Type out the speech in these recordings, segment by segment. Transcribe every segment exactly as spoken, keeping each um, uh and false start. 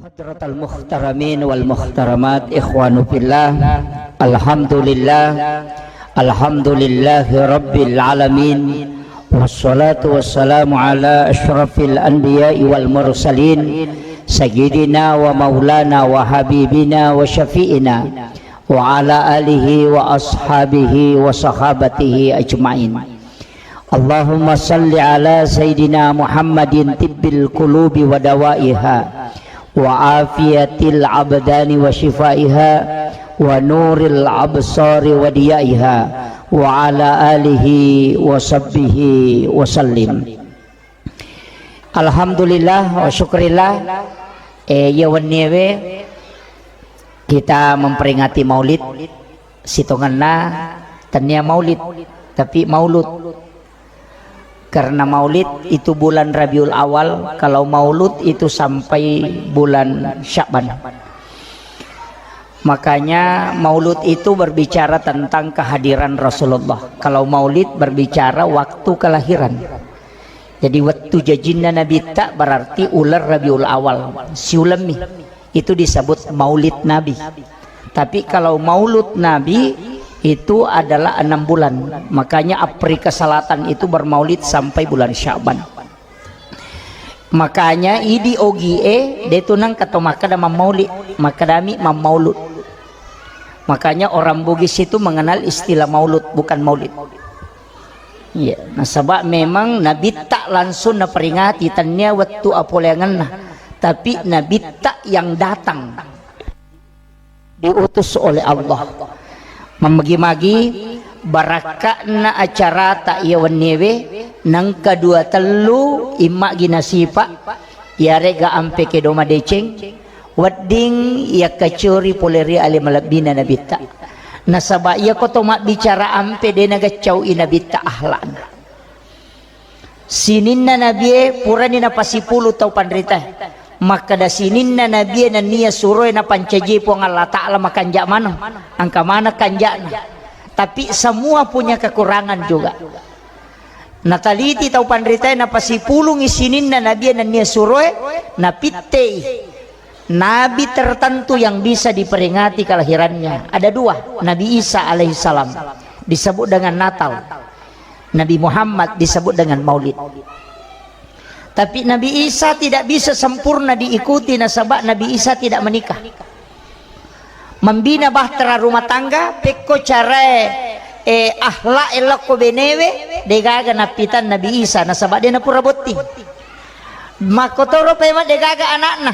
حضرة المحترمين والمحترمات، إخوان في الله، الحمد لله، الحمد لله رب العالمين، والصلاة والسلام على أشرف الأنبياء والمرسلين، سيدنا ومولانا وحبيبنا وشفيعنا وعلى آله وأصحابه وصحابته أجمعين. اللهم صل على سيدنا محمد طب القلوب ودوائها وعافية الأبدان وشفائها ونور الأبصار وضيائها وعلى آله وصحبه وسلم. Alhamdulillah wa syukrillah, eh, iya wenniewe kita memperingati maulid, sitongenna tennia maulid, tapi maulud. Karena maulid itu bulan Rabiul Awal, kalau maulud itu sampai bulan Sya'ban. Makanya maulud itu berbicara tentang kehadiran Rasulullah. Kalau maulid berbicara waktu kelahiran. Jadi wettu jajinna Nabitta berarti uleng Rabiul Awal, siulemmi. Itu disebut maulid Nabi. Tapi kalau maulud Nabi itu adalah enam bulan. Makanya Afrika Selatan itu bermaulid sampai bulan Sya'ban. Makanya idi ogie detu nang kato makkeda mammauli, makkedami mammaulud. Makanya orang Bugis itu mengenal istilah maulud, bukan maulid. Iya, nasaba memang Nabitta langsung naperingati, tennia wettu apoleangenna, tapi Nabitta yang datang, diutus oleh Allah. Mammagi-magi barakka'na acarata iya wenniewe, nengka dua tellu immaggi nasipa, iyarega ampe kedo madeceng, wedding yakkacori pole ri ale malebbina Nabitta. Nasaba iyako to mabbicara ampe de nagaccau'i Nabitta akhlakna. Sininna nabie purani napasipulu tau panritae. Makkeda sininna nabie nennia suroe napancaji Puang Allah Ta'ala makanja maneng. Engka maneng kanjana. Tapi semua punya kekurangan juga. Nataliti tau panritae napasipulungi sininna nabie nennia suroe, napittei nabi tertentu yang bisa diperingati kelahirannya. Ada dua, Nabi Isa alaihissalam disebut dengan Natal, Nabi Muhammad disebut dengan Maulid. Tapi Nabi Isa tidak bisa sempurna diikuti nasaba Nabi Isa tidak menikah. Membina bahtera rumah tangga, pekko carae, eh, akhlak elokko benewe, degaga nappitan Nabi Isa, nasaba de napura botting. Makkotoro pema degaga anakna.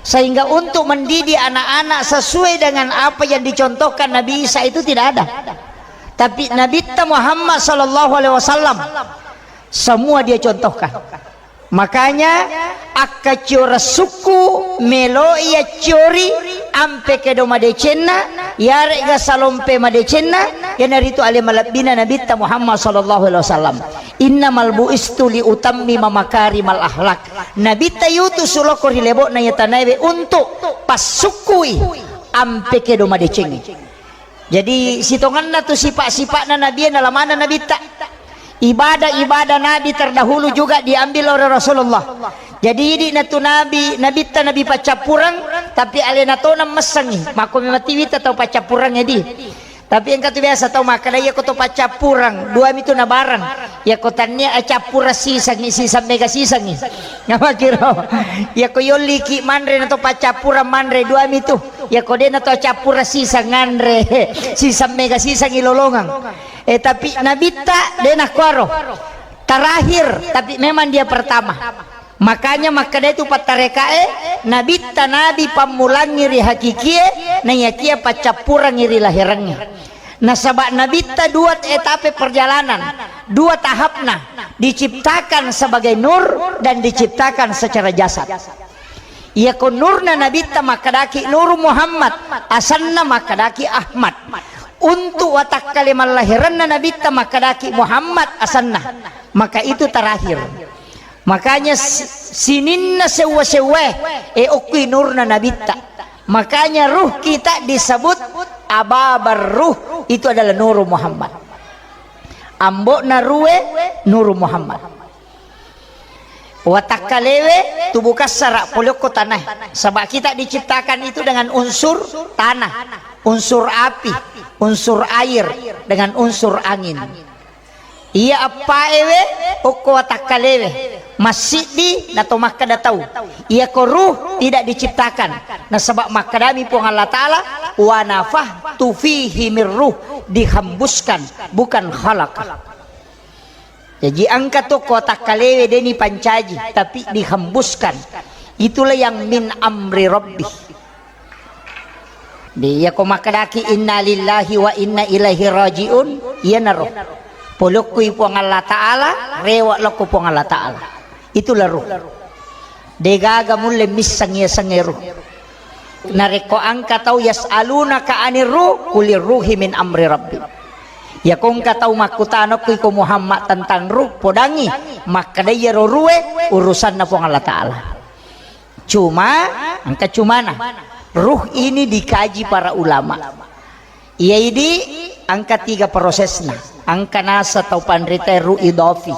Sehingga untuk mendidik anak-anak sesuai dengan apa yang dicontohkan Nabi Isa itu tidak ada. Tapi Nabitta Muhammad sallallahu alaihi wasallam semua dia contohkan. Makanya, akkaccioreng sukku, meloi accori ampe kedo madecenna, yarega salompe madecenna, iyanaritu ale malebbina Nabitta Muhammad sallallahu alaihi wasallam. Innamal bu'istu li utammima makarimal akhlak. Nabitta yutu suloko ri lebo'na iya tanaewe untuk passukkui ampe kedo madecengnge. Jadi, sitongenna tu sipa-sipa'na Nabie nalamana Nabitta. Ibadah-ibadah Nabi terdahulu juga diambil oleh Rasulullah. Jadi, idi natu Nabi, Nabitta Nabi paccappureng, tapi alena tona messengi. Makko memang tiwita tau paccappureng edi. Tapi engka tu biasa tau makkeda, iya ko to paccappureng, dua mi tu nabareng. Iya ko tannia accappureng sisengi, siseng mega sisengi. Namakiro. Iya ko yolliki manre na to paccappureng manre, dua mi tu. Iya ko de na to accappureng siseng nganre, siseng mega sisengi lolongeng. Eh, tapi Nabitta de nakkuaro. Terakhir, tapi memang dia pertama. Makanya makkeda itu pattarekae, Nabitta Nabi pammulangi ri hakikie, naiyakia paccappurangi ri lahirangnge. Nasaba Nabitta dua etape perjalanan, dua tahapna, diciptakan sebagai nur dan diciptakan secara jasad. Iyako nurna Nabitta makkedaki Nuru Muhammad, asenna makkedaki Ahmad. Untuk watakkale mallahiranna Nabitta makkedaki Muhammad asenna. Maka itu terakhir. Makanya si-, sininna sewwa-sewwae, e, okkui nurna Nabitta. Makanya ruh kita disebut ababar ruh, itu adalah Nuru Muhammad. Ambokna rue Nuru Muhammad. Watakkalewe tubuh kassara pole okko tanae. Saba' kita diciptakan itu dengan unsur tanah, unsur api, unsur air, dengan unsur angin. Iya eppa'ewe okko watakkalewe. Massiddi nato makkeda tau, iyako ruh tidak diciptakan. Nasaba' makkedami Puang Allah Ta'ala, "Wa nafakhtu fihi min ruh", dihembuskan, bukan khalaqa. Jaji engka to ko watakkalewe de' nipancaji, tapi dihembuskan. Itulah yang min amri rabbi. Di, iya ko makkedaki, "Inna lillahi wa inna ilaihi raji'un", iyanaro. Polokkui Puang Allah Ta'ala, rewe' lokko Puang Allah Ta'ala. Itulah ruh. De'gaga mulle misseng iya sengnge ruh. Narekko engka tau, "Yas'alunaka 'anir ruh, qulir ruhi min amri rabbi." Iyako engka tau makkutana okko iko Muhammad tentang ruh, podangngi makkeda iyaro ruhe urusanna Puang Allah Ta'ala. Cuma, engka cumana, ruh ini dikaji para ulama. Iya idi engka tiga prosesna. Engka nasa tau panrita ruh idafi.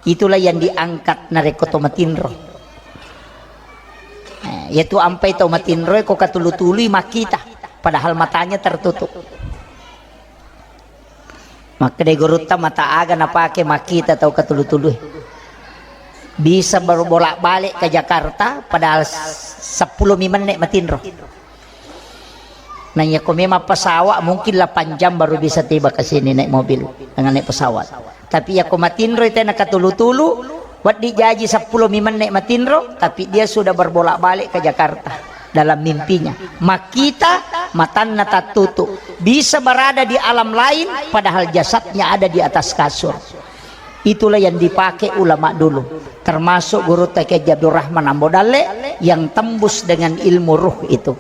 Itulah yang diangkat narekko to matinro. Eh, iyatu ampai tau matinro ko katulu-tului makkita, padahal matanya tertutup. Makkeda gurutta, mata aga napake makkita tau katulu-tului? Bisa baru bolak-balik ke Jakarta, padahal s-, seppulo mi menne' matinro. Nah, iya ko memang pesawat, mungkin delapan jam baru bisa tiba ke sini naik mobil, dengan naik pesawat. Tapi iya ko matinro itu na katulu-tulu, wedding jaji seppulo mi menne' matinro, tapi dia sudah berbolak-balik ke Jakarta dalam mimpinya. Makkita, matanna tattutu. Bisa berada di alam lain, padahal jasadnya ada di atas kasur. Itulah yang dipakai ulama dulu. Termasuk Gurutta Kiai Haji Abdurrahman Ambo Dalle yang tembus dengan ilmu ruh itu.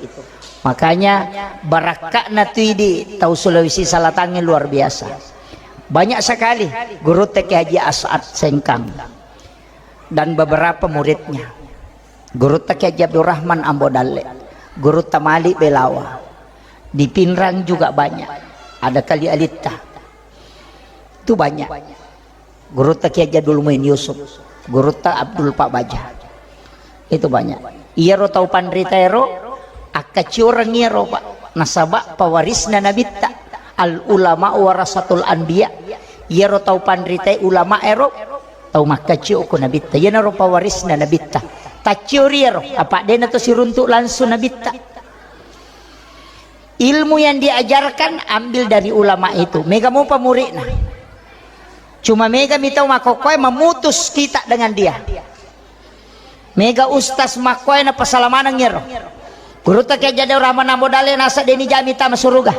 Makanya, barakka'na tu idi tau Sulawesi Selatangnge luar biasa. Banyak sekali Gurutta Kiai Haji As'ad Sengkang dan beberapa muridnya. Gurutta Kiai Haji Abdurrahman Ambo Dalle, Gurutta Malik Belawa. Di Pinrang juga banyak. Ada Kali Alitta. Itu banyak. Gurutta Kiai Haji Abdul Muin Yusuf, Gurutta Abdul Pak Baja. Itu banyak. Iyaro tau panrita ero, akkaccioreng iyaro, Pak. Nasaba pewarisna nabitta. Al ulama warasatul anbiya. Iyaro tau panrita ulama ero, tau makkaccio ko nabitta. Iyanaro pewarisna nabitta. Tacciori iyaro, apa de'na to siruntu langsung nabitta. Ilmu yang diajarkan ambil dari ulama itu. Mega mopa muridna. Cuma mega mi tau makkokkoe memutus kita dengan dia. Mega ustaz makkoe na pasalamaneng iyaro. Gurutta Kiai Haji Abdurrahman Ambo Dalle nasa de'ni jami tama suruga.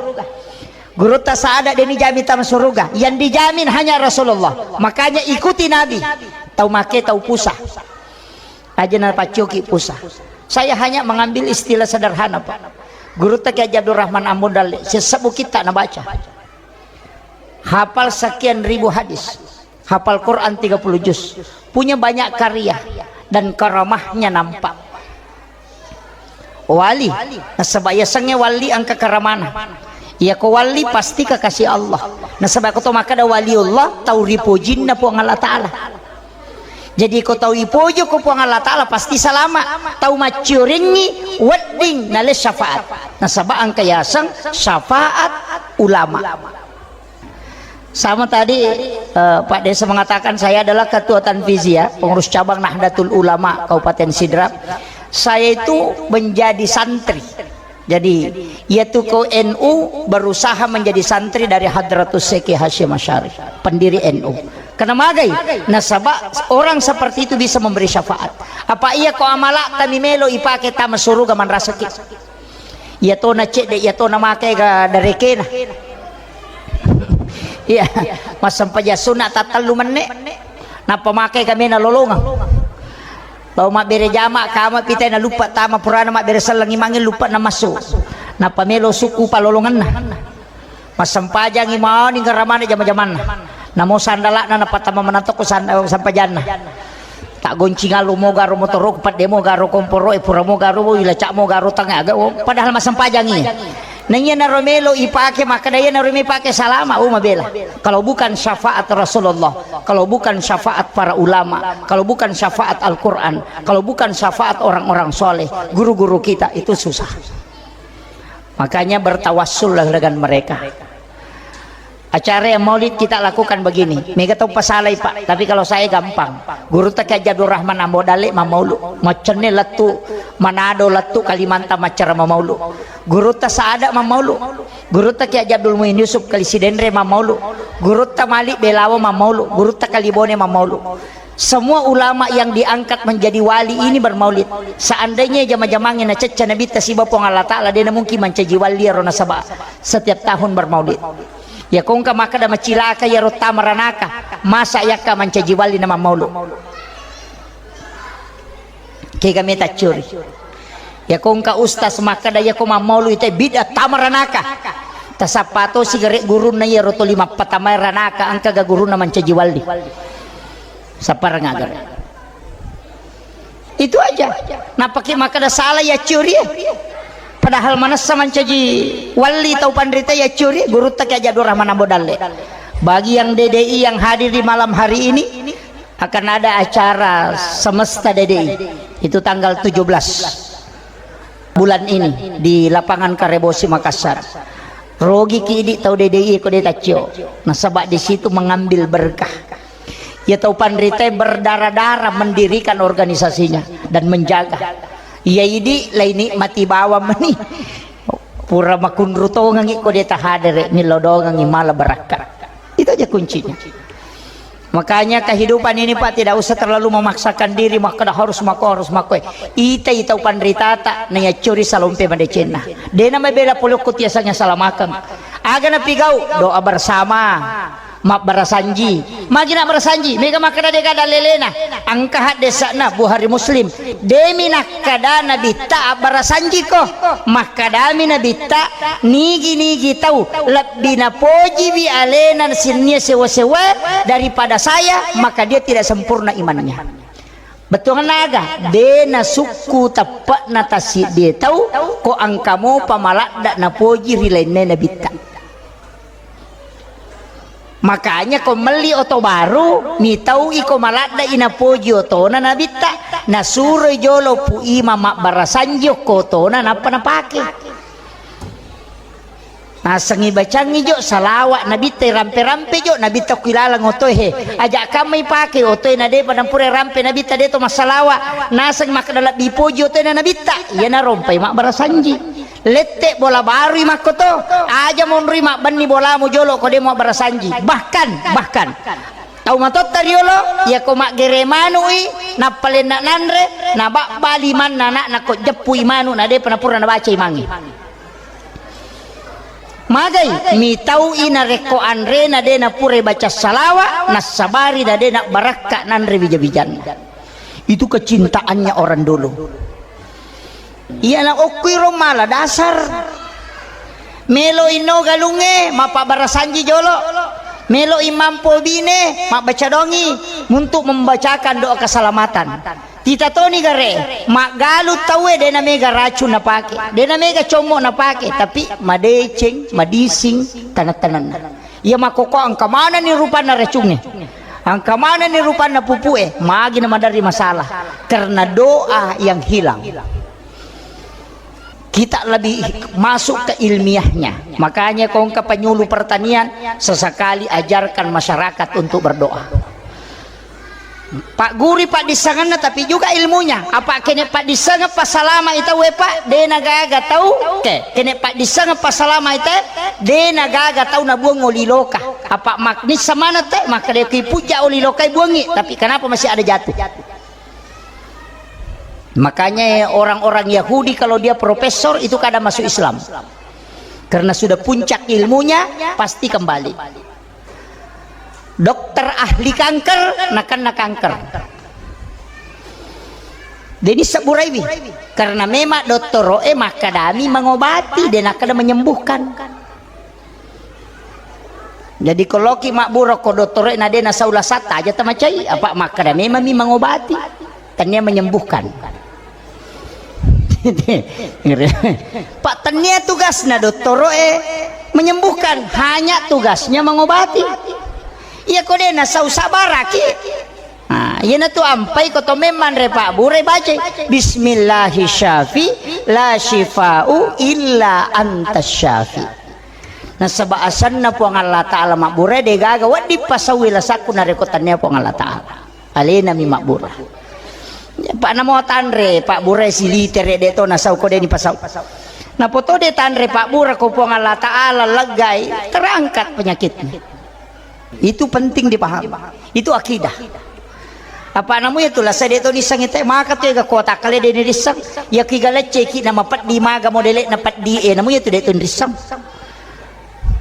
Gurutta Saada de'ni jami tama suruga. Yang dijamin hanya Rasulullah. Makanya ikuti Nabi. Tau make tau pusa. Aja na paccoki pusa. Saya hanya mengambil istilah sederhana, Pak. Gurutta Kiai Haji Abdurrahman Ambo Dalle, sesebbu kitta nabaca. Hafal sekian ribu hadis. Hafal Quran tiga puluh juz. Punya banyak karya dan karamahnya nampak. Wali, nasaba yasengnge wali engka karamana. Iyako wali pasti kekasih Allah. Nasaba ko to makkeda waliullah, tau ripojinna Puang Allah Ta'ala. Jadi ko tau ipoji ko Puang Allah Ta'ala pasti salama. Tau maccioringngi wedding nale syafaat. Nasaba engka yaseng syafaat ulama. Sama tadi, eh, Pak Desa mengatakan saya adalah ketua tanfiziyah, pengurus cabang Nahdlatul Ulama Kabupaten Sidrap. Saya itu menjadi santri. Jadi, iyatu ko N U berusaha menjadi santri dari Hadratus Syekh Hasyim Asy'ari, pendiri N U. Karena magai, nasaba orang seperti itu bisa memberi syafaat. Apa iya ko amala'ta mi melo ipake tama suruga manrasaki? Iyatona cedde, iyatona make ga darekena. Iya, massempajang sunna tattellu menne. Nappa make ga mena lolongeng. Tau mabbere jama, kama pitai na luppa tama purana mabbere selleng imangnge luppa na massu. Nappa melo sukku palolongenna. Massempajangi mani garamana jama-jamanna. Namo sandala'na napattama manantokko sanda-, sempajanna. Tak goncing allo mo garo motoro, pedde mo garo komporo, e pura mo garo, ilaca mo garo tang aga, oh, padahal massempajangi. Naiya naro melo ipake, makkeda iya naro melo ipake salama, oh, mabela. Kalau bukan syafaat Rasulullah, kalau bukan syafaat para ulama, kalau bukan syafaat Al-Quran, kalau bukan syafaat orang-orang soleh, guru-guru kita, itu susah. Makanya bertawassullah dengan mereka. Acara yang maulid kita lakukan begini. Mega tau pasalai, Pak, tapi kalau saya gampang. Gurutta Kiai Haji Abdul Rahman Ambo Dalle mamaulu. Maccenne lettu Manado, lettu Kalimantan maccara mamaulu. Gurutta Saada mamaulu. Gurutta Kiai Haji Abdul Muin Yusuf Kali Sidenre mamaulu. Gurutta Malik Belawa mamaulu. Gurutta Kalibone mamaulu. Semua ulama yang diangkat menjadi wali ini bermaulid. Seandainya jama-jamangnge nacecca Nabitta siba Puang Allah Ta'ala, dena mungkin mancaji wali ero nasaba setiap tahun bermaulid. Ya kongka makkeda macilaka iyaro tama ranaka, masa yakka mancaji wali na mammaulu. Kega meta curi. Ya kongka ustaz makkeda yako mammaulu ite bid'ah tama ranaka. Tasappa to sigare gurunna iyaro toli mappatamae ranaka, engka ga gurunna mancaji wali. Sapparang agare. Itu aja. Napake makkeda salah ya curi. Padahal manessa mancaji wali tau panrita ya curi, gurutta Kiai Haji Abdul Rahman Ambo Dalle. Bagi yang D D I yang hadir di malam hari ini, akan ada acara semesta D D I. Itu tanggal tujuh belas bulan ini di lapangan Karebosi Makassar. Rogi ki idi tau D D I ko de taccio. Nasaba di situ mengambil berkah. Ya tau panrita berdarah-darah mendirikan organisasinya dan menjaga. Ya idi lai nikmati bawang meni. Pura makunru tongengi ko de tahadere, milodongengi mala barakka. Itu aja kuncinya. Makanya kehidupan ini, Pak, tidak usah terlalu memaksakan diri, makkeda harus mako, harus mako. Ita, ita panritata, na yaccuri salompe madecenna. Dena mabela polokku tiasanya salamakeng. Aga napigau, doa bersama, mabbarasanji. Magi nabbarasanji, mega makkeda dega dalelena. Angka haddesana Bukhari Muslim. Demi nakkeda Nabitta abbarasanjiko. Makkedami Nabitta, nigi-nigi tau lebbi napojiwi alena sinnia sewa-sewa daripada saya, maka dia tidak sempurna imannya. Bettuanna aga? De nasukku teppe'na tassiddie tau, ko engka mopa maladda napoji ri lainna Nabitta. Makanya ko melli oto baru, mitau iko maladda inapoji otona Nabitta, nasuroi jolo Pu Imam mabbarasanji okko otona nappa napake. Nasengngi bacangngi jo salawat Nabitta, rampe-rampe jo Nabitta kuilalang otoe he. Aja kamma ipake otoe na depa nampura rampe Nabitta de to massalawa. Naseng makkeda lebbi poji otoe na Nabitta, iya narompai mabbarasanji. Lette bola barui makkoto, aja monrui mabbenni bolamu jolo ko de mabbarasanji. Bahkan, bahkan tau matotta riolo, iya ko maggere manui, nappalenna nanre, nababba limanna anakna ko jeppui manu na depa napura nabaca imangnge. Magai, mitau'i narekko anrena de napurai baca salawa, nassabari na de nabbarakka nanre wija-wijanna. Itu kecintaannya orang dulu. Iyana okkuiro mala dasar. Melo inno galungnge, mappabbarasanji jolo. Melo imampo bine, mabbaca dongi untuk membacakan doa keselamatan. Tita toni gare, maggalu tauwe de na mega racun napake, de na mega commo napake, tapi madeceng, madising taneng-tanenna. Iya makkoko engka manenni rupanna racungnge. Engka manenni rupanna pupue, magi na maderri masalah karena doa yang hilang. Kita lebih masuk ke ilmiahnya. Makanya kongka penyuluh pertanian sesekali ajarkan masyarakat untuk berdoa. Pagguri paddissengenna tapi juga ilmunya. Apa kene paddissengeng passalama ita we, Pak, de na gaga tau. Oke, kene paddissengeng passalama ita de na gaga tau nabuang oli loka. Apa maknissa mana te, maka de ki puja oli lokai buangi, tapi kenapa masih ada jatuh? Makanya orang-orang Yahudi kalau dia profesor itu kadang masuk Islam. Karena sudah puncak ilmunya, pasti kembali. Dokter ahli kanker, nakenna kanker. Jadi seburaiwi. Karena memang dottoro'e makkadami mengobati, de nakkeda menyembuhkan. Jadi ko loki mabbura ko dottoro'e na de nasau lasatta aja tamacai, apa makkeda memang mi mengobati, tania menyembuhkan. Pak, tennia tugasna dottoro'e menyembuhkan, hanya tugasnya mengobati. Iya ko de nasau, sabaraki. Nah, iyanatu ampai ko to memang re Pak Bure baca, "Bismillahi syafi la syifa'u illa anta syafi." Nasaba asanna Puang Allah Ta'ala mabbura, de gaga wedding pasaui lasakku narekko tennia Puang Allah Ta'ala. Alenami mabbura. Pak namo tanre, Pak Bure silitere de to nasau ko de ni pasau. Napoto de tanre Pak Bure ko Puang Allah Ta'ala leggai, terangkat penyakitnya. Itu penting dipahami. Itu akidah. Apa namu ya tu lasa de to nisang ite, maka tu ega kota kale de ni risang. Ya kiga lecce ki nama peddi maga modele na peddi e, namu ya tu de to nisang.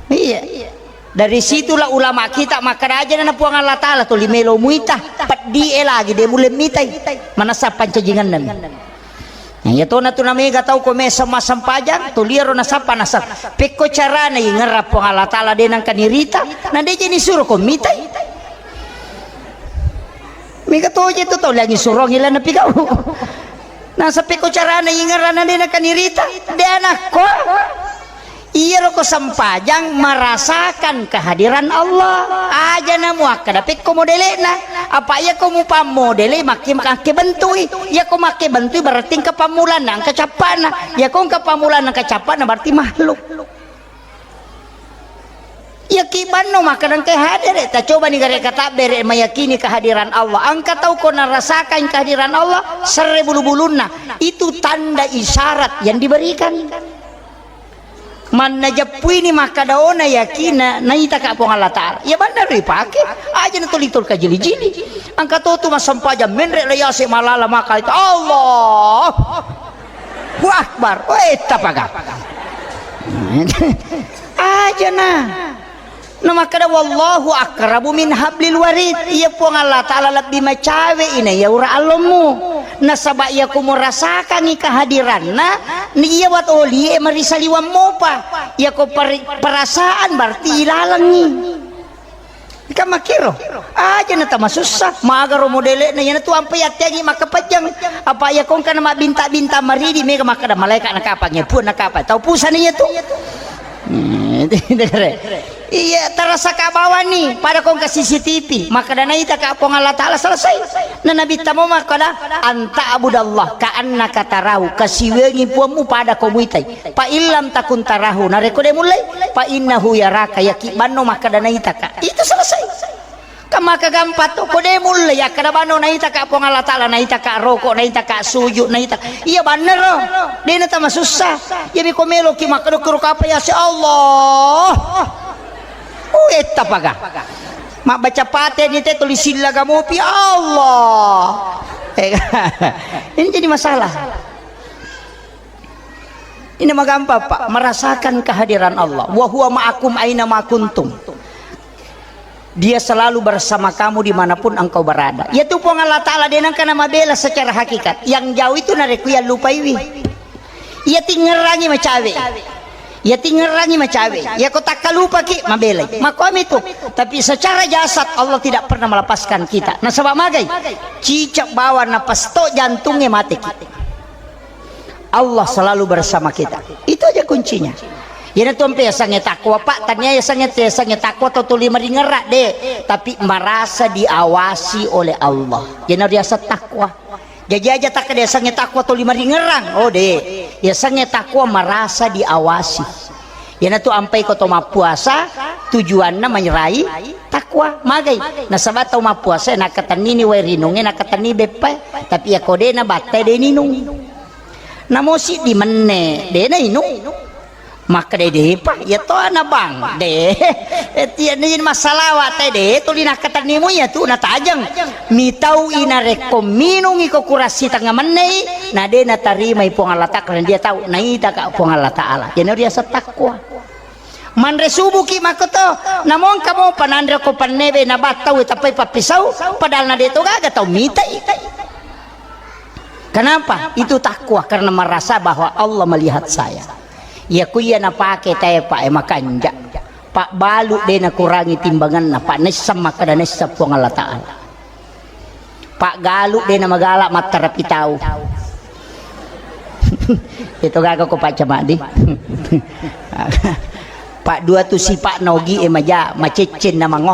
Iya. Dari situlah ulama kita makkeda aja na Puang Allah Ta'ala tuli melo muita, peddi e lagi de mulle mitai. Manasa pancajingan nami. Nah, iya tona tu namega tau ko mesa massempajang, tuli ero nasappa naseng. Pekko carana ingerra Puang Allah Ta'ala de nangka nirita, na de je nisuro ko mitai. Mega toje tu tau lagi surong ila napigau. Naseng pekko carana ingerra na de nangka nirita, de anakko. Iyaro ko sempajang merasakan kehadiran Allah. Aja na muakkada pekko modele'na. Apa iya ko mupammodele makke, makke bentui. Iya ko makke bentui berarti engka pammulanna, engka cappana. Iya ko engka pammulanna, engka cappana berarti makhluk. Iya ki banno makkada engka hadere. Tacoba ni gare katabbere meyakini kehadiran Allah. Engka tau ko narasakan kehadiran Allah, serre bulu-bulunna. Itu tanda isyarat yang diberikan. Manna jeppuini makkadaona yakinna naitaka Puang Allah Ta'ala. Iya bannaro ipake, aja na tuli tolka jili-jili. Engka to tu massempajang menre la yase malala maka itu, Allahu Akbar. Weh, tapaga. Aja na. Na makkeda, "Wallahu aqrabu min hablil warid." Iya Puang Allah Ta'ala lebbi macawe ina iya ura allommu. Nasaba iya ko murasakangi kehadiranna, ni iya wat olie marisaliwang mopa. Iya ko peri-, perasaan berarti ilalengi. Kan makkiro, aja na tamasussa, magaro modele'na, iyana tu ampai atteangi makkapajang. Apa iya ko engka na mabbinta-binta maridi, mega makkeda malaika na kapang, iya Puang na kapang. Tau pusana iya tu. Hmm, iya, tarasaka bawani, pada ko engka C C T V, makkeda naitaka Puang Allah Ta'ala selesai. Na Nabi tamo makkeda, "Anta abudallah ka annaka tarahu," kasiwengi Puangmu pada ko muitai. "Fa illam takun tarahu," narekko de mullei, "fa innahu yaraka," yaki banno makkeda naitaka. Itu selesai. Kan maka gampang tu, ko de mullei akkeda banno naitaka Puang Allah Ta'ala, naitaka roko, naitaka sujud, naitaka. Iya bannero. De na tamasussa. Iya mi ko meloki makkeda kuro kapa ya si Allah. Uh, etta paga. Mabbaca pate ni te tulis sillaga mopi Allah. Eh, ini jadi masalah. Ini magampang, Pak, merasakan kehadiran Allah. "Wa huwa ma'akum aina ma kuntum." Dia selalu bersama kamu dimanapun engkau berada. Yaitu Puang Allah Ta'ala, de nengka na mabela secara hakikat. Yang jauh itu narekko yallupaiwi. Iya tingerangi macawe. Iya tingerangi macawe. Iya ko takkalupaki mabelai. Makomi tu. Tapi secara jasad Allah tidak pernah melepaskan kita. Nasaba magai? Cicak bawang napas to jantungnge mateki. Allah selalu bersama kita. Itu aja kuncinya. Iyana tu ampe yasengnge takwa, Pak, tania yasengnge, yasengnge takwa to tuli maringerra, de, tapi merasa diawasi oleh Allah. Iyana riaseng takwa. Jaji aja takkeda yasengnge takwa tuli maringerrang. Oh, de. Yasengnge takwa merasa diawasi. Iyana tu ampai ko to mappuasa, tujuanna manyerai takwa. Magai? Nasaba tau mappuasa nakatennini wae rinungnge, nakatenni beppae. Tapi iya ko de nabattai de ninung. Namo siddi menne, de nainung. Makkeda depa, iya to ana bang, de. Tiya ni masalawa te de, tuli nakatennimu iya tu natajeng. Mitau i narekko minungi ko kurassi tengnga mennei, na de natarimai Puang Allah Ta'ala, karena dia tahu naitaka Puang Allah Ta'ala. Iyana riaseng takwa. Manre subuki makkoto, namo engka mopa nanre ko pennebe nabattau tappai pappisau, padahal na de to gaga tau mitai. Kenapa? Itu takwa karena merasa bahwa Allah melihat saya. Iya ku iya napake tae, Pak, e, makanja. Pak, balu de nakurangi timbanganna, Pak, naisseng makkeda naisseng Puang Allah Ta'ala. Pak, galu de namagala mattarapi tau. Itu gaga ko Pak Camadi. Pak dua tu sipa' na ogi e maja, macecceng na mango.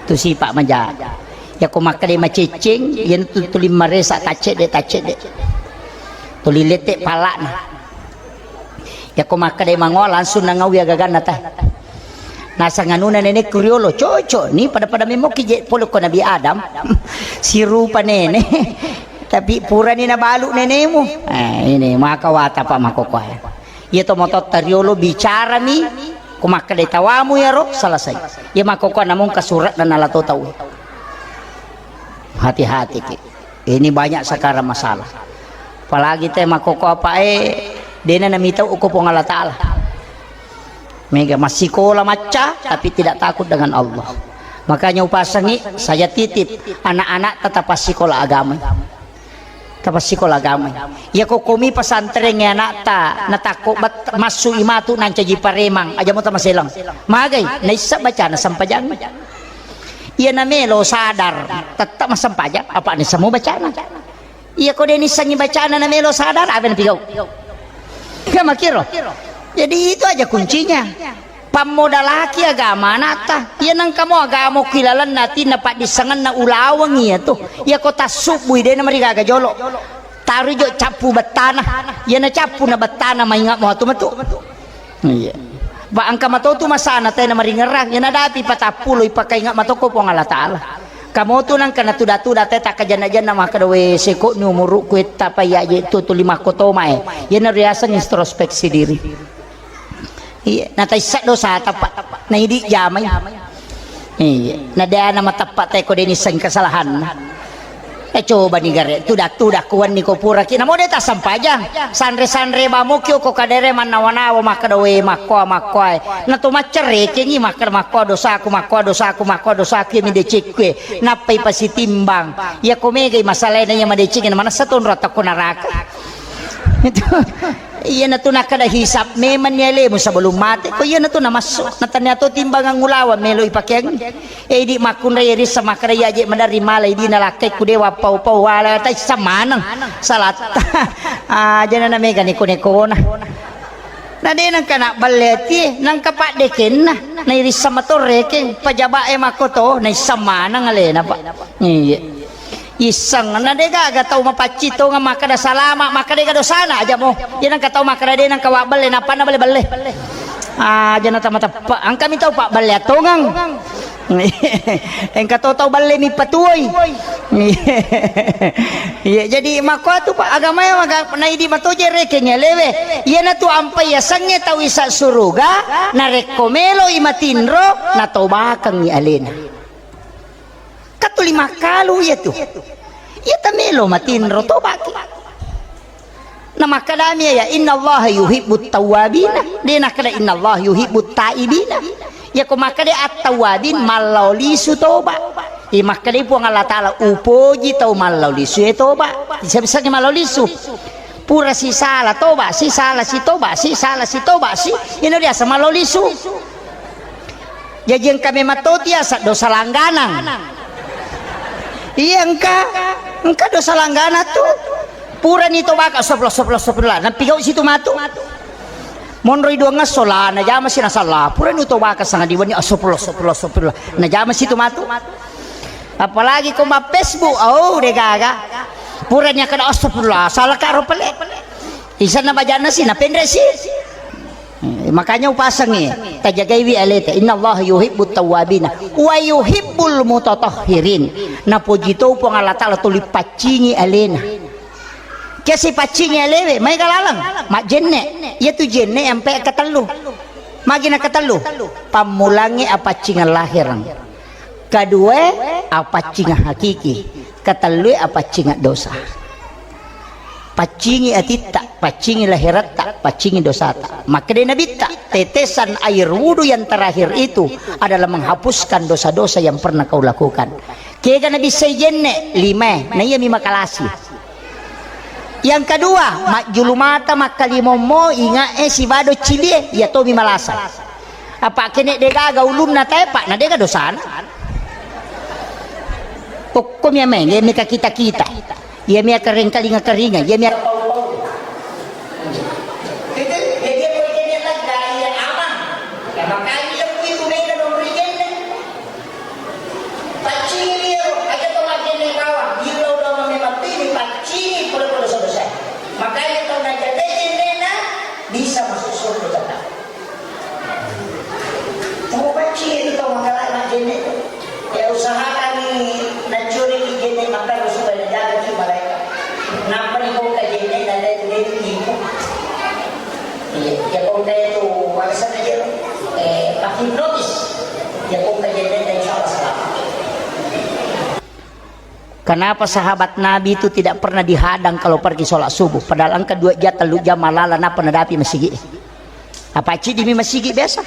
Tu sipa' maja. Ya ko makkeda macecceng, yen tu tuli maresa taccedde, taccedde. Tuli lette pala'na. Ya ko makkeda mango langsung nangawi agaganna teh. Nasang anuna nenekku riolo, cocok ni pada-pada memoki je pole ko Nabi Adam. Sirupa nene. Tapi purani nabalu nenemu. Eh, ini maka wata Pak makokoe. Iya to mototta riolo bicarami, ko makkeda tawamu yaro selesai. Iya makokoe namung kasurat dan ala to tau. Hati-hati ki. Ini banyak sekarang masalah. Apalagi te makokoe apa e, dena namitau uko Puang Allah Taala. Mega massikola macca, tapi tidak takut dengan Allah. Makanya upasangi, saya titip anak-anak tetap sikola agama. Tetap sikola agama. Ya ko komi pesantren ya anakta, natakko bet-, masuk imatu nancaji paremang, aja mau tamaselang. Magai, naissa bacana sampajang. Iya namelo sadar, tetap masampajang, apa ni semua bacana. Iya ko deni sangi bacana na melo sadar, apa na pigau? Kan makiro. Jadi itu aja kuncinya. Pammodalaki agama anakta. Iya nang kamu agama kilalan nati na paddissangan na ulawang iya tu. Iya ko tasubui dena marigaga jolo. Taru jo cappu bettana. Iya na cappu na bettana maingat mo tu metu. Iya. Ba engka mato tu masana tena maringerang, ya nadapi patappulo ipakainga matoko Puang Allah Taala. Kamu tu nang kena tuda-tuda te takkajanna-janna makkeda we seko ni umurukku etta pa iya je tu tuli makko toma e. Iya na riaseng introspeksi diri. Iya, na taissa dosa tapa. Na idi jamai. Iya, na dena mateppa teko deni seng kesalahan. Eh, coba ni gare, tuda-tuda kuwan ni ko pura ki. Namo de tasampajang. Sanre-sanre bamo kio ko kadere mannawa-nawa makkeda we makkoa makkoa. Na to maccerrekengi makkeda makkoa dosaku, makkoa dosaku, makkoa dosaku mi decekku. Nappai pasitimbang. Iya ko megai masalahna iya madeceng na manessa tonro atau ko naraka. Itu. Iya na tu nakkeda hisab memang ni alemu sebelum mate. Ko iya na tu namassu. Na tania to timbangan ngulawa melo ipakeang. Eh, idi makkunrai rissa makkeda iya je maderri mala idina lakkekku dewa pau-pau wala taissa maneng salatta. Aja na mega neko-nekona. Na de nangka na balle atie, nangka paddekenna. Na irissa matorrekeng pajaba e makkoto, na issa maneng alena, Pak. Iya. Isseng, na de gaga tau mapaccing tongang makkeda salama, makkeda dega dosana aja mo. Iya nangka tau makkeda de nangka wabballe, nappanna balle-balle. Aja na tama teppa. Engka mi tau pabballe attongang. Engka to tau balle mi patuoi. Iya, jadi makko tu Pak agama ya maga naidi matoje rekeng ya lewe. Iya na tu ampai ya sengnge tau isa suruga, narekko melo i matinro, na tau bakeng i alena. Kan tuli makkalu iya tu. Iya tamelo matinro tobaki. Na makkadami ya, "Innallaha yuhibbut tawwabina." De nakkeda, "Innallaha yuhibbut taibina." Iya ko makkeda at-tawwabin, mallao lisu toba. Iya makkeda Puang Allah Taala, "Upoji tau mallao lisu e toba." Bisa-bisa mallao lisu. Pura sisala toba, sisala si toba, sisala si toba si. Ino biasa mallao lisu. Jaji engka memang toti asa dosa langganang. Iya engka, engka dosa langganang tu. Purani tobaka, astagfirullah, astagfirullah, astagfirullah. Napigau situ matu. Monroi duangngesso la najama si nasalla. Purani tobaka sanga diwenni, astagfirullah, astagfirullah, astagfirullah. Najama situ matu. Apalagi ko ma Facebook, oh de gaga. Purani kada astagfirullah, salah karo pale. Isanna bajanna si, napenre si. Eh, makanya upasengi, tajagaiwi aleta. Innallaha yuhibbut tawwabina wa yuhibbul mutatahhirin. Napoji to Puang Allah Taala tuli paccingi alena. Kiasi paccingi alewe, maega laleng, majjenne. Iya tu jenne ampe katellu. Magi na katellu? Pammulangi apaccingeng lahireng. Kedua, apaccingeng hakiki. Ketellue, apaccingeng dosa. Paccingi atitta, paccingi lahiratta, paccingi dosata. Makkeda Nabitta, tetesan air wudu yang terakhir itu adalah menghapuskan dosa-dosa yang pernah kau lakukan. Kega nabissai jenne, lima, na iya mi makalasi. Yang kedua, majjulu mata makkalimommo, ingae sibado cilie, iya tomi malasa. Apa kene degaga ulunna tepa, na dega dosana. Okko mi ameng, iya mi kakita-kita. Iya mi akareng kalinga-karinga, iya mi Makanya lebbi tu beda nomor jenne. Paccingi iyaro, aja to majjenne bawang, dillau doang memang tu ini paccingi pole-pole selesai. Makanya to najjagai jennena bisa masuk surga tetap. Coba paccingi itu to makalai majjenne tu. Ya usahakan ni nacuri ki jenne makkaro supaya najaga ki malaikat. Nappa ni bongka jenne dan dari dari tipu. Iya, ya bongka itu alasan aja. Eh, pakai notis. Ya bongka jenne dan insya Allah selamat. Kenapa sahabat Nabi itu tidak pernah dihadang kalau pergi sholat subuh? Padahal engka dua jam, tellu jam malala, napa nadapi masigi? Apa cidi mi masigi biasa?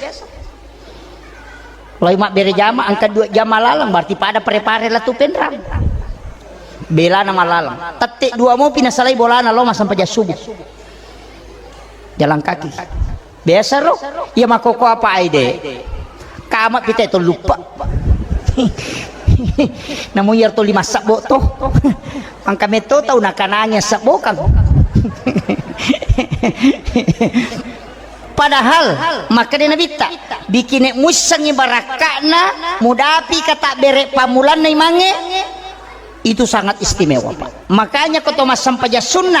Loi mabbere jama, engka dua jam malala, berarti pada prepare latu penrang. Belana malala. Tette dua mopi nasalai bolana lo masampajang subuh. Jalan kaki. Biasa ro, iya makoko apa aide? Kama pite to lupa. Namu iyar to lima sabbo to. Angka metto tau nakanangi sabbo kang. Padahal makkeda Nabitta, bikine muissengngi barakka'na mudapi katabbere pammulanna imangnge, itu sangat istimewa, Pak. Makanya ko to massempajang sunna,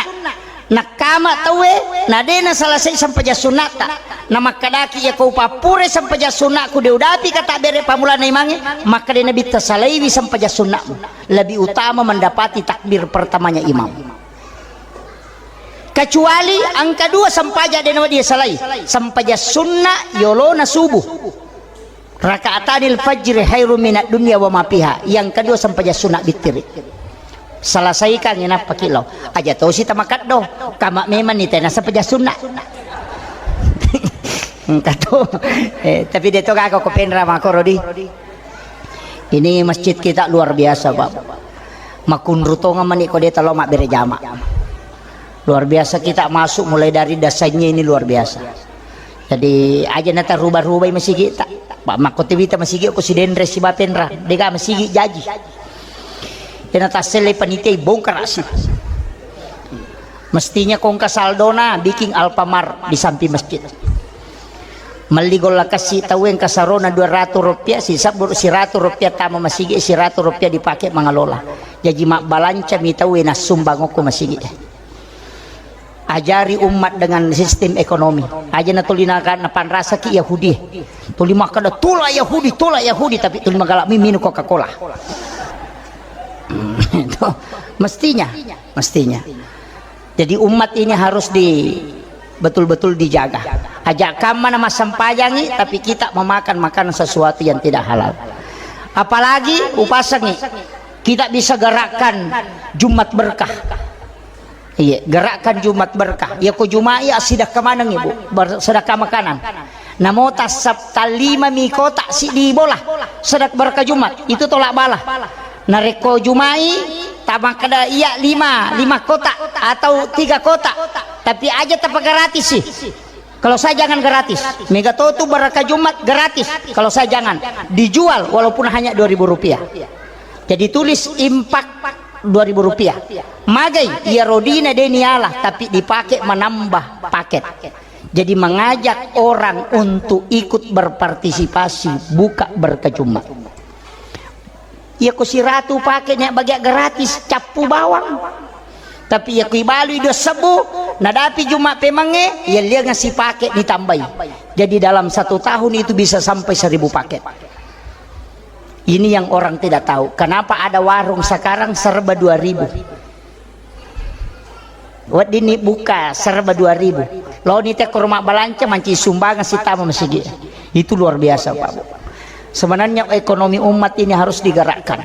nakkama tauwe, na de nasalasai sempajang sunnata, na makkedaki, iya ko upappure sempajang sunnaku de udapi katabbere pammulanna imangnge, makkeda Nabitta, salaiwi sempajang sunnamu, lebih utama mendapati takbir pertamanya imam. Kecuali engka dua sempajang de nawedding salai, sempajang sunna yolona subuh. Rakaatanil fajri khairum minad dunya wa ma fiha. Yang kedua sempajang sunna bittiri. Selesaikan inappa ki lao. Aja tosi tamakeddo. Kama memang ni tena sempajang sunna. Engka to. Eh, tapi de to gaga ko penra makoro di. Ini masjid kita luar biasa, Pak. Makunru tonga mani ko de talo mabbere jama. Luar biasa kita masuk mulai dari dasarnya ini luar biasa. Jadi aja nata rubah-rubai masigi ta. Pak makko tewita masigi ko sidenre si bapenra. Dega masigi jaji. Ena tassele panitia bongkar si. Mestinya kongka saldona bikin Alfamart di samping masjid. Melli golla kassi tauwe engka sarona dua ratu rupiah, sisabbu siratu rupiah tama masigi, siratu rupiah dipake mangalola. Jaji mabbalanca mi tauwe nassumbang okko masigi. Ajari umat dengan sistem ekonomi. Aja na tuli na, napanrasaki Yahudi. Tuli makkeda, "Tolak Yahudi, tolak Yahudi," tapi tuli magalak mi minum Coca-Cola. Itu mestinya, mestinya. Jadi umat ini harus di, betul-betul dijaga. Aja kamma na massempajangi, tapi kita memakan makanan sesuatu yang tidak halal. Apalagi upasangi, kita bisa gerakkan Jumat berkah. Iya, gerakkan Jumat berkah. Iya, ko Jumat iya sedekah maneng, Ibu. Ber-, sedekah makanan. Namo tassap talima mi kota siddi bola. Sedekah berkah Jumat. Itu tolak bala. Narekko Jumai, tamakkeda iya lima, lima kotak atau tiga kotak. Tapi aja tapa gratis sih. Kalau saya jangan gratis. Mega to tu berkah Jumat gratis. Kalau saya jangan. Dijual walaupun hanya dua ribu rupiah. Jadi tulis impak dua ribu rupiah. Magai, iya rodina deni Allah, tapi dipakai menambah paket. Jadi mengajak orang untuk ikut berpartisipasi buka berkah Jumat. Iya ko siratu pake nia bagia gratis, cappu bawang. Tapi iya ko ibalui dua sebbu, nadapi Jumat pemangnge, iya lianga sipake ditambai. Jadi dalam satu tahun itu bisa sampai seribu paket. Ini yang orang tidak tahu. Kenapa ada warung sekarang serba dua ribu? Weddinni buka serba dua ribu. Loni te ko rumah balanca manci sumbangan sitama masigi. Itu luar biasa, Pak Bu. Sebenarnya ekonomi umat ini harus digerakkan.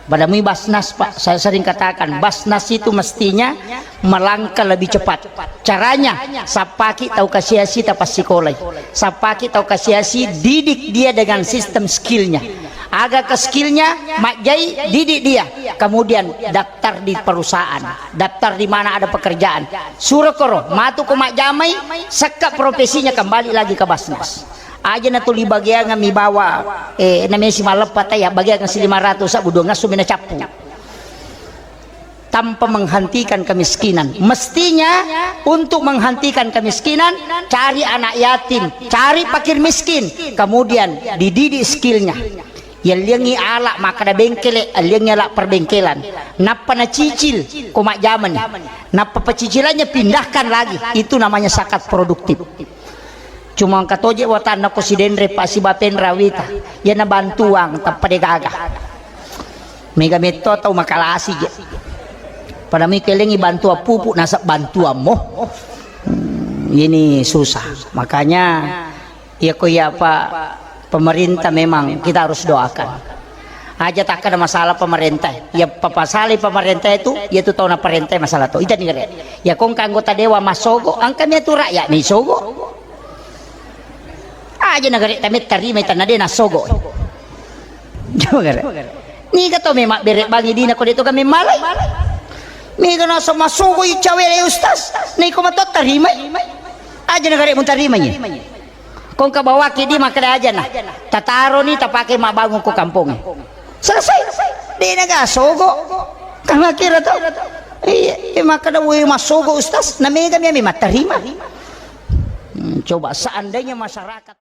Pada mui Basnas, Pak, saya sering katakan, Basnas itu mestinya melangkah lebih cepat. Caranya, sappaki tau kasiasi tapassikolai. Sappaki tau kasiasi, didik dia dengan sistem skillnya. Aga ke skillnya, majjai, didik dia. Kemudian daftar di perusahaan, daftar di mana ada pekerjaan. Suro koro, matu ko majjamai, sekka profesinya kembali lagi ke Basnas. Aja na tuli bagiangan mi bawa, eh, namesi maleppa taya, bagiangan si lima ratus, sabu dua ngasu mina cappu. tanpa menghentikan kemiskinan. Mestinya untuk menghentikan kemiskinan, cari anak yatim, cari fakir miskin, kemudian dididik skillnya. Yalliangi ala makkeda bengkele, alliangi ala perbengkelan. Nappa nacicil ko majjamani. Nappa pecicilannya pindahkan lagi. Itu namanya zakat produktif. Cuma engka toje watanna ko sidenre pa sibapenra wita. Yana bantuang tappa degaga. Mega metto tau makalasi je. Pada mikelengi bantuan pupuk nasab bantuan mo. Hmm, ini susah. Makanya ya ko ya apa pemerintah memang kita harus doakan. Aja tak ada masalah pemerintah. Ya papasali pemerintah itu, ya itu tahu pemerintah masalah tu. Itu nih. Ya kong anggota dewan masogo, angka mi atu rakyat mi sogo. Aja negara kami terima itu nade nasogo. Coba kare. Niga to memang bere bangi dina ko de to kami malai. Mega nasa masogo i cawe le ustaz. Niko mato terima. Aja negara mun terima ni. Kong ka bawaki di makkeda aja na. Tataro ni tapake mabbangun ko kampung. Selesai. De naga sogo. Kang kira to. Iya, iya, makkeda woi masogo ustaz. Na mega mi ami matterima. Hmm, coba seandainya masyarakat